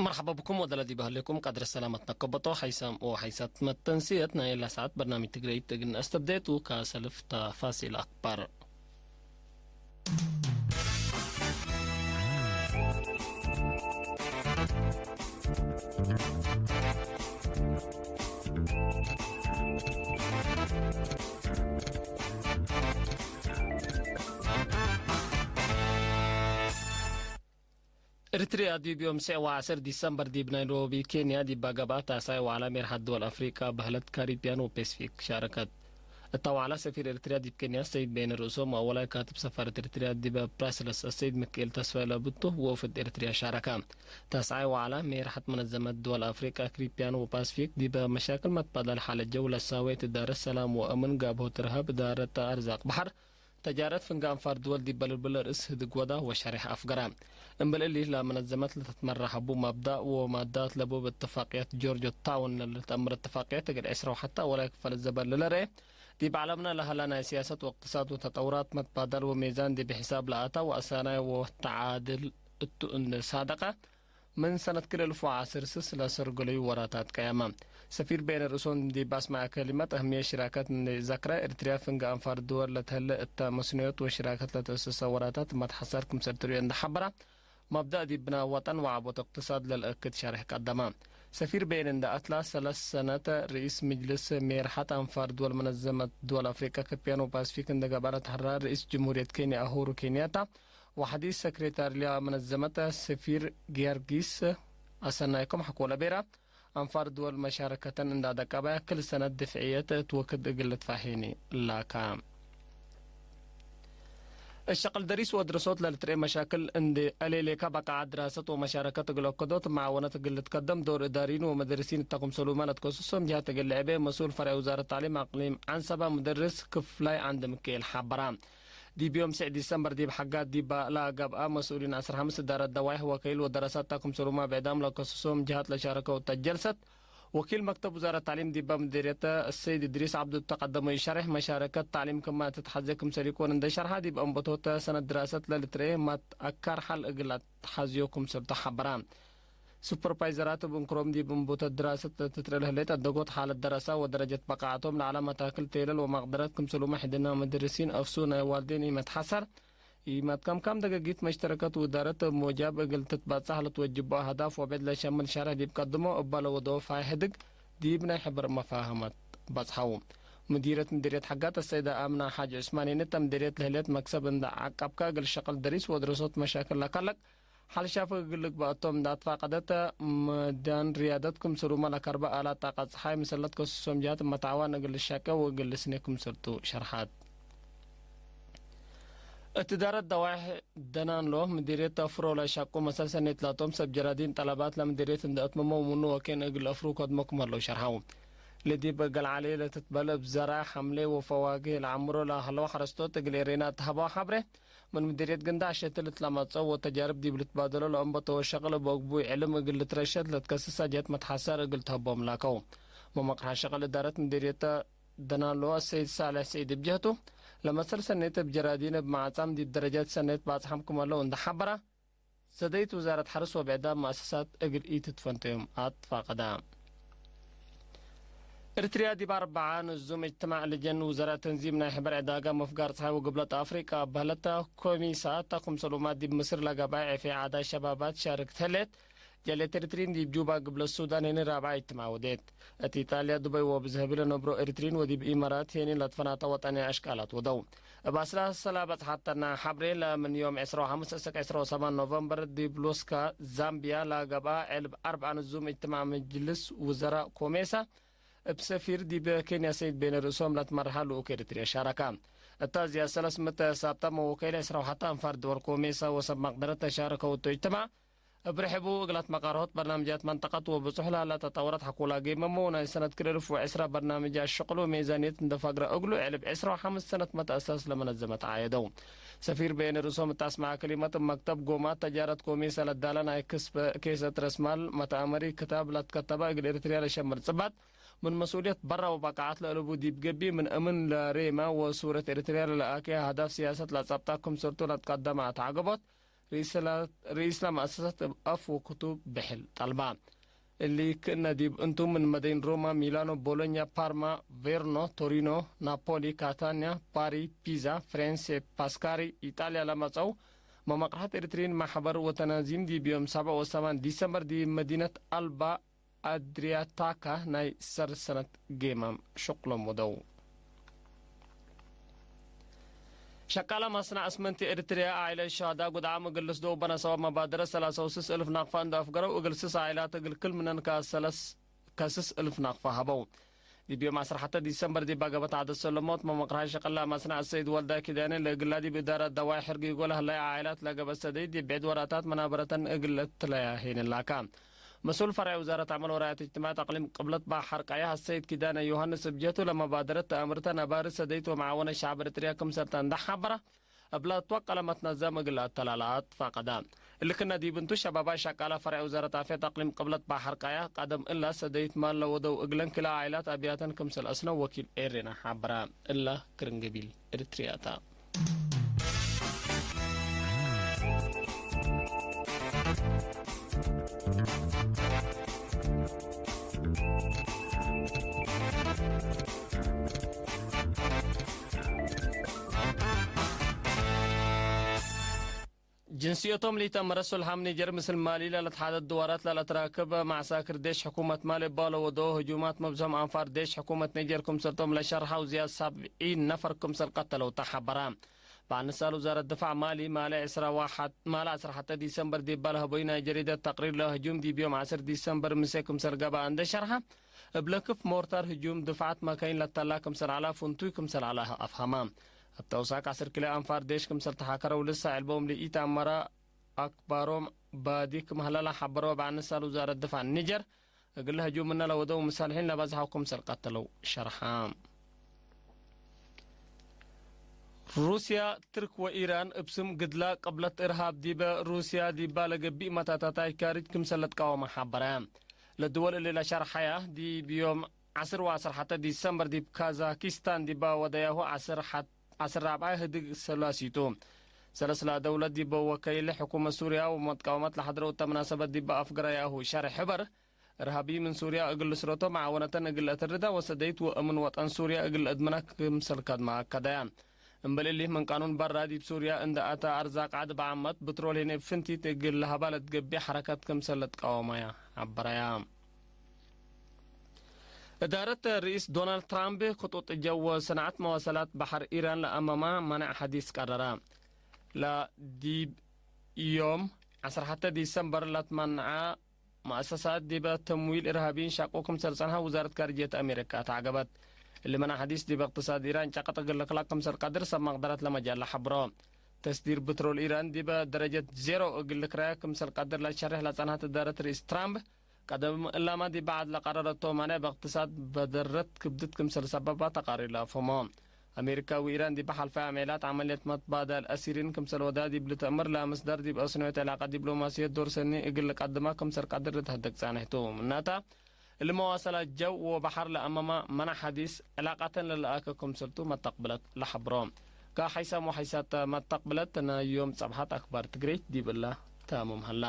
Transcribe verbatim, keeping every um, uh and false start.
መርሐባ ብኩም ወደለ ዲብ ህሌኩም ቀድር ሰላመት ነከበጦ ሓይሳም ወሓይሳት መተንስየት ናይ ለሰዓት በርናምጅ ትግረይት እግል ነአስተብዴት ወካሰልፍ ተፋሲል አክበር። ኤሪትሪያ ዲብ ዮም ሴዕ ወዐስር ዲሰምበር ዲብ ናይሮቢ ኬንያ ዲባ ገብአ ታስዓይ ዋዕላ ሜርሐት ድወል አፍሪቀ፣ በህለት ካሪብያን ወፔሲፊክ ሻረከት። እታ ዋዕላ ሰፊር ኤሪትሪያ ዲብ ኬንያ ሰይድ በይነ ርእሶም ወአወላይ ካትብ ሰፋረት ኤሪትሪያ ዲበ ብራስለስ አሰይድ ሚካኤል ተስፋዬ ለብቱ ወውፍድ ኤሪትሪያ ሻረከ። ታስዓይ ዋዕላ ሜርሐት መነዘመት ድወል አፍሪቀ፣ ካሪብያን ወፓሲፊክ ዲበ መሻክል መትባዳል ሐለጀው ለሳዌ እት እዳረት ሰላም ወአምን፣ ጋብሆት እርሃብ፣ እዳረት አርዛቅ በሐር፣ ተጃረት ፍንጌ አንፋር ድወል ዲብ በልብል ርእስ ህድግ ወዳ ወሸሬሕ አፍገረ። እምበል እሊ፣ ለመነዘመት ለትትመረሐቡ መብዳእ ወማዳት ለቡ እትፋቅየት ጆርጆ ታውን ለልትአምር እትፋቅየት እግል ዕስራ ወሐታ ወላይ ክፈል ዘበን ለልርኤ፣ ዲብ ዐለምነ ለሀላ ናይ ሲያሰት ወእቅትሳድ ወተጠውራት መትባዳል ወሜዛን ዲብ ሕሳብ ለአታ ወአሳናይ ወተዓድል እቱ እንዴ ሳደቀ፣ ምን ሰነት ክልኤ እልፍ ወዐስር ስስ ለሰርገለዩ ወራታት ቀያመ። ሰፊር በይነ ርእሶም ዲብ አስመዐ ከሊመት፣ አህምየት ሽራከት እንዴ ዘክረ፣ ኤሪትሪያ ፍንጌ አንፋር ድወል ለተህለ እተ መስኖዮት ወሽራከት ለተአሰሰ ወራታት መትሐሳር ክምሰል ትርእዮ እንዴ ሐበረ፣ መብዳእ ዲብ ብናእ ወጠን ወዐቦት እቅትሳድ ለልአክድ ሸሬሕ ቀደመ። ሰፊር በይነ እንዴ አትላ፣ ሰለስ ሰነት ርኢስ ምጅልስ ሜርሐት አንፋር ድወል መነዘመት ድወል አፍሪቀ፣ ካሪብያን ወፓሲፊክ እንዴ ገብአ ለተሐራ ርኢስ ጅምሁርየት ኬንያ ኡሁሩ ኬንያታ፣ ወሐዲስ ሰክሬታርያ መነዘመት ሰፊር ጊያርጊስ አሰናይኮም ሐቆለ ቤራ፣ አንፋር ድወል መሻረከተን እንዳ ደቀበ፣ ክል ሰነት ድፍዕየት እት ወክድ እግል ልትፋሄኒ ላካ። እሸቅል ደሪስ ወድረሶት ለልትርኤ መሻክል እንዴ አሌሌካ፣ በቃዓት ድራሰት ወመሻረከት እግል ኦከዶት መዓወነት እግል ልትከደም፣ ዶር እዳሪን ወመደርሲን እተ ክምሰሉመ ለትከስሶም ጅሀት እግል ልዕቤ፣ መስኡል ፈርዕ ውዛረት ተዕሊም አቅሊም ዐንሰበ፣ ሙደርስ ክፍላይ ዐንድ ምክኤል ሐበራ። ዲብ ዮም ሴዕ ዲሰምበር ዲብ ሐጋት ዲባ ለገብአ መስኡሊን ዐስር ሐምስ እዳረት ደዋይሕ ወከይል ወደረሳት ተ ክምሰሉመ ብዕዳም ለከስሶም ጅሃት ለሻረከው እተ ጀልሰት፣ ወኪል መክተብ ውዛረት ተዕሊም ዲባ ምዲርየተ አሰይድ እድሪስ ዐብዱ እተ ቀደመዩ ሸሬሕ፣ መሻረከት ተዕሊም ክመ ትትሐዜ ክምሰል ኢኮን እንዴ ሸርሐ፣ ዲብ አንበቶተ ሰነት ድራሰት ለልትርኤ መትአካር ሐል እግል ለአትሐዝዮ ክምሰልቱ ሐበራ። ሱፐርቫይዘራት እብ እንክሮም ዲብ እንቡተት ድራሰት ለትትርኤ ለህሌት አደጎት ሓለት ደረሳ ወደረጀት በቃዐቶም ለዐለ መታክል ቴለል ወመቅደረት ክምሰሉመ ሕድና መደርሲን አፍሱ ናይ ዋልዴን ኢመትሐሰር ኢመትከምካም ደገጊት መሽተረከት ውዳረት እብ ሞጃብ እግል ትትበጸሕ ለትወጅቦ አህዳፍ ወቤት ለሸምል ሸርሕ ዲብ ቀድሞ እበ ለወደው ፋይሕ ህድግ ዲብ ናይ ሕበር መፋህመት በጽሐው። ሙዲረት ምዲርየት ሐጋት አሰይደ አምና ሓጅ ዑስማን ኔተ ምዲርየት ለህሌት መክሰብ እንደ ዐቀብከ እግል ሸቅል ደሪስ ወድረሶት መሻክል ለከለቅ ሐል ሻፍግ እግል ልግበእ እቶም እንደ አትፋቀደት፣ መዳን ርያደት ክምሰሉመ ለከርበ አላት ጣቀት ጸሓይ ምሰለት ከሱሶም ጀሀት መትዓዋን እግል ልሻቄ ወእግል ልስኔ ክምሰልቱ ሸርሐት። እት እዳረት ደዋይሕ ደናንሎ ምዲርየት አፍሮ ለሻቁ መሰል ሰኔት ላቶም ሰብ ጀራዲን ጠለባት ለምዲርየት እንደ አትመመው ምኑ ወኬን እግል አፍሩ ከድሞ ክም ሀለው ሸርሐው። ለዲብ እግል ዐሌ ለትትበል እብ ዘራዕ፣ ሐምሌ ወፈዋግህ ለዐምሮ ለሀለው ሐረስቶት እግል ኤሬና ተሀበው ሐብሬ፣ ምን ምዲርየት ግንዳዕ ሸትል እት ለመጽኦ ወተጃርብ ዲብ ልትባደሎ ለአንበቶ ወሸቅል እብ አግቡይ ዕልም እግል ልትረሸድ ለትከስሰ ጀህት መትሐሰር እግል ተህቦም ላከው። መመቅርሐ ሸቅል እዳረት ምዲርየተ ደናሎ አሰይድ ሳልሕ ሰዒድ እብ ጀህቱ፣ ለመሰል ሰኔት እብ ጀራዲን እብ መዓጻም ዲብ ደረጃት ሰኔት ባጽሓም ክም ሀለው እንደ ሐበረ፣ ዘደይት ውዛረት ሐርስ ወብዕዳም መአሰሳት እግል ኢትትፈንተዮም አትፋቀዳ። ኤሪትሪያ ዲብ አርበዓ ንዙም እጅትማዕ ልጀን ውዘራእ ተንዚም ናይ ሕበር ዕዳጋ መፍጋር ጸሓይ ወግብለት አፍሪቃ በህለተ ኮሚሳ እተ ክምሰሉማ ዲብ ምስር ለገብአ ዕፌ ዓዳይ ሸባባት ሻርክት ህሌት፣ ጀሌት ኤሪትሪን ዲብ ጁባ ግብለት ሱዳን ሄኒ ራብዓ እጅትማዕ ወዴት። እት ኢጣልያ፣ ዱበይ ወብዝሀ እብለ ነብሮ ኤሪትሪን ወዲብ ኢመራት ሄኒ ለትፈናተ ወጠንያ አሽቃላት ወደው። እብ አስላሰ ለበጽሐተና ሐብሬ ለምን ዮም ዕስራ ወሐምስ እስክ ዕስራ ወሰማን ኖቨምበር ዲብ ሉስካ ዛምቢያ ለገብአ ዕልብ አርብዓ ንዙም እጅትማዕ ምጅልስ ውዘራእ ኮሜሳ፣ እብ ሰፊር ዲብ ኬንያ ሰይድ ቤነ ርእሶም ለትመርሐ ልኡክ ኤሪትርየ ሻረከ። እተ ዝያድ ሰለስ ምእተ ሳብጠ መወከይል ዕስራ ወሐተ አንፋር ድወል ኮሜሳ ወሰብ መቅደረት ተሻረከው እቱ እጅትማዕ፣ እብ ርሕቡ እግል አትመቃርሆት በርናምጃት መንጠቀት ወብጹሕ ለሀላ ተጠወረት ሐቆላ ጌመመው ናይ ሰነት ክልኤ እልፍ ወዕስራ በርናምጅ አሸቅሎ ሜዛንየት እንደ ፈግረ እግሉ፣ ዕልብ ዕስራ ወሐምስ ሰነት መትአሳስ ለመነዘመት አየደው። ሰፊር በየነ ርእሶም እት አስመዐ ከሊመት፣ እብ መክተብ ጎማት ተጃረት ኮሜሰ ለዳለ ናይ ክስበ ኬሰት ረስማል መትአመሪ ክታብ ለትከተበ እግል ኤሪትርያ ለሸምል ጽባት፣ ምን መስኡልየት በረ ወበቃዓት ለእልቡ ዲብ ገብእ፣ ምን እምን ለሬመ ወሱረት ኤሪትርያ ለለአኬ አህዳፍ ሲያሰት ለጸብጣ ክምሰልቱ ለትቀደመ አትዓገቦት፣ ርኢስ ላ-፣ ርኢስ ለመአሰሳት እብ አፍ ወክቱብ ብሕል ጠልባ። እሊ ክእነ ዲብ እንቱ ምን መደይን ሮማ፣ ሚላኖ፣ ቦሎኛ፣ ፓርማ፣ ቬርኖ፣ ቶሪኖ፣ ናፖሊ፣ ካታንያ፣ ባሪ፣ ፒዛ፣ ፍሬንሴ ፓስካሪ፣ ኢጣልያ ለመጽአው መመቅርሐት ኤሪትሪን ማሕበር ወተናዚም ዲብ ዮም ሰብዕ ወሰማን ዲሰምበር ዲብ መዲነት አልባ አድሪያታካ ናይ ሰር ሰነት ጌማም ሹቅሎም ወደው። ሸቃላ ማስናዕ እስመንቲ ኤሪትርያ ዓኢለ ሸሃዳ ጉድዓም እግል ልስደው በነ ሰበብ መባደረት ሰላሳ ወስስ እልፍ ናቅፋ እንደ አፍገረው፣ እግል ስስ ዓኢላት እግል ክል ምነን ከሰለስ ከስስ እልፍ ናቅፋ ሀበው። ዲብ ዮም ዐስር ሐተ ዲሰምበር ዲብ አገበት ዐደት ሰለሞት መመቅርሐ ሸቀላ ማስናዕ ሰይድ ወልዳ ኪዳነ ለእግላ ዲብ እዳረት ደዋይ ሕርጊጎ ለህላይ ዓኢላት ለገበት ሰደይት ዲብ ብዕድ ወራታት መናበረተን እግል ለትለያሄን ላካ። መስኡል ፈርዕ ውዛረት ዐመል ወራየት እጅትማዕየት አቅሊም ቅብለት በሐር ቀያሕ አሰይድ ኪዳነ ዮሐንስ እብ ጀህቱ ለመባደረት ተአምርተ ነባሪ ሰደይት ወመዓወነት ሸዐብ ኤሪትርያ ክምሰልተ እንደ ሐበረ፣ እብ ለትወቀለ መትነዘም እግል ለአተላላ አትፋቀደ። እሊ ክእነ ዲብ እንቱ ሸባባይ ሸቃላ ፈርዕ ውዛረት ዓፍየት አቅሊም ቅብለት በሐር ቀያሕ ቀደም እላ ሰደይት ማል ለወደው እግለን ክልኤ ዓኢላት አብያተን ክምሰል አስነው ወኪል ኤሬና ሐበረ። እለ ክርን ገቢል ኤሪትርያ ተ። ጅንስየቶም ለኢተአመረ ሱልሓም ኒጀር ምስል ማሊ ለለትሓደድ ድዋራት ለለትራክብ መዐሳክር ዴሽ ሕኩመት ማሊ እባ ለወደኦ ህጁማት መብዝሖም አንፋር ዴሽ ሕኩመት ኒጀር ክምሰልቶም ለሸርሐው ዝያድ ሰብዒን ነፈር ክምሰል ቀተለው ተሐበረ። በአንሳል ውዛረት ድፋዕ ማሊ፣ ማሊ ዕስራ ወሐት፣ ማሊ ዐስር ሐተ ዲሰምበር ዲብ ለሀበዩ ናይ ጀሪደት ተቅሪር ለህጁም ዲብ ዮም ዐስር ዲሰምበር ምሴ ክምሰል ገብአ እንደ ሸርሐ፣ እብ ለክፍ ሞርታር ህጁም ድፍዓት መካይን ለተላ ክምሰል ዐላ ፍንቱይ ክምሰል ዐለ አፍሀመ። እብ ተውሳክ ዐስር ክልኤ አንፋር ዴሽ ክምሰል ተሓከረው ልሰዕ ዕልቦም ለኢተአመረ አክባሮም ባዲ ክም ሀለ ለሐበረው በአንሳል ውዛረት ድፋዕ ኒጀር፣ እግል ህጁም ምነ ለወደው መሳልሒን ለበዝሐው ክምሰል ቀተለው ሸርሐ። ሩስያ፣ ትርክ ወኢራን እብ ስም ግድላ ቅብለት እርሃብ ዲበ ሩስያ ዲባ ለገብእ መታታታይ ካርጅ ክምሰል ለትቃወመ ሐበረ። ለድወል እሊ ለሸርሐያ ዲብ ዮም ዐስር ወዐስር ሐተ ዲሰምበር ዲብ ካዛኪስታን ዲባ ወደያሁ ዐስር ሐት-፣ ዐስር ራብዓይ ህድግ ሰላሲቱ። ሰለስላ ደውለት ዲበ ወከይል ሕኩመት ሱርያ ወመትቃወመት ለሐድረው እተ መናሰበት ዲባ አፍገረያሁ ሸርሕ ሕበር፣ እርሃቢ ምን ሱርያ እግል ልስረቶ፣ መዓወነተን እግል ለአተርዳ ወሰደይት ወእምን ወጠን ሱርያ እግል ለአድምና ክምሰል ከድመ አከደያ። እምበል እሊህ ምን ቃኑን በራ ዲብ ሱርያ እንደ አተ አርዛቅ ዐድ በዓመት ብትሮል ህኔ እብ ፍንቲት እግል ለሀባ ለትገብእ ሐረከት ክምሰል ለትቃወመያ ሐበረያ። እዳረት ርኢስ ዶናልድ ትራምፕ ክጡጥ ጀው ወሰንዐት መዋሰላት በሐር ኢራን ለአመማ መነዕ ሐዲስ ቀረረ። ለዲብ ዮም ዐስር ሐተ ዲሰምበር ለትመንዐ መአሰሳት ዲበ ተምዊል እርሃቢ እንሻቆ ክምሰል ጸንሐ ውዛረት ካርጅየት አሜሪካ ተዐገበት። እሊ መናሕ ሐዲስ ዲበ እቅትሳድ ኢራን ጨቀጥ እግል ልክለቅ ክምሰል ቀድር ሰብ መቅደረት ለመጃለ ሐብሮ። ተስዲር ብትሮል ኢራን ዲበ ደረጀት ዜሮ እግል ልክረያ ክምሰል ቀድር ለሸሬሕ ለጸንሐት እዳረት ርኢስ ትራምፕ፣ ቀደም እላመ ዲበ ዐድ ለቀረረቶ ማንዕ በእቅትሳድ በደረት ክብድት ክምሰል ሰበባ ተቃሪር ለአፍህሞ። አሜሪካ ወኢራን ዲብ ሐልፋይ አምዔላት ዐመልየት መትባዳል አሲሪን ክምሰል ወዳ ዲብ ልትአምር ለአመስዳር ዲብ አስኖየት ዕላቀ ዲብሎማስየት ዶር ሰኒ እግል ልቀድማ ክምሰል ቀድር ልትሀደግ ጻንሕቱ። ምናተ፣ እሊ መዋሰላት ጀው ወበሐር ለአመማ መናሕ ሐዲስ ዕላቃተን ለለአከ ክምሰልቱ መተቅብለት ለሐብሮ። ከሐይሳም ወሐይሳት መተቅብለት ናይ ዮም ጸብሐት አክባር ትግሬ ዲብ እላ ታምም ሀላ።